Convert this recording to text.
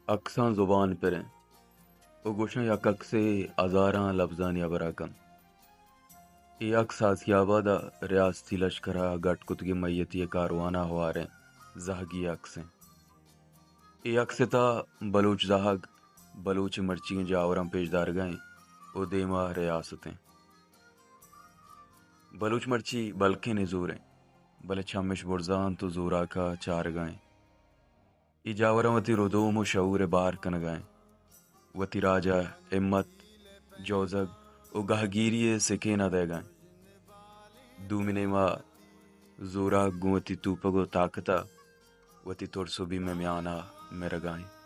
اکساں زبان پریں و گوشاں یک اکسے ہزاراں لبزانی ہبرا کنت۔ اے اکس آسیاباد ء ریاستی لشکر ء گٹ کتگیں میتی ء کاروانا ہواریں زہگی اکسیں۔ اے اکس ء تہا بلوچ زہگ بلوچ ء مرچیگیں جاوراں پیش دارگا ایں و دیما ریاستیں۔ بلوچ مرچی بلکیں نزوریں، بلے چمش برزانت و زوراکا چارگا ایں۔ اے جاوراں وتی ردوم و شعور ء بار کنگا ایں۔ وتی راج ء ہمت، جوزگ و گہگیری ء سکین ء دئیگا ایں۔ دومی نیما زوراک گوں وتی توپگ و طاقت ء وتی ترس و بیم ء میان ء مرگا ایں۔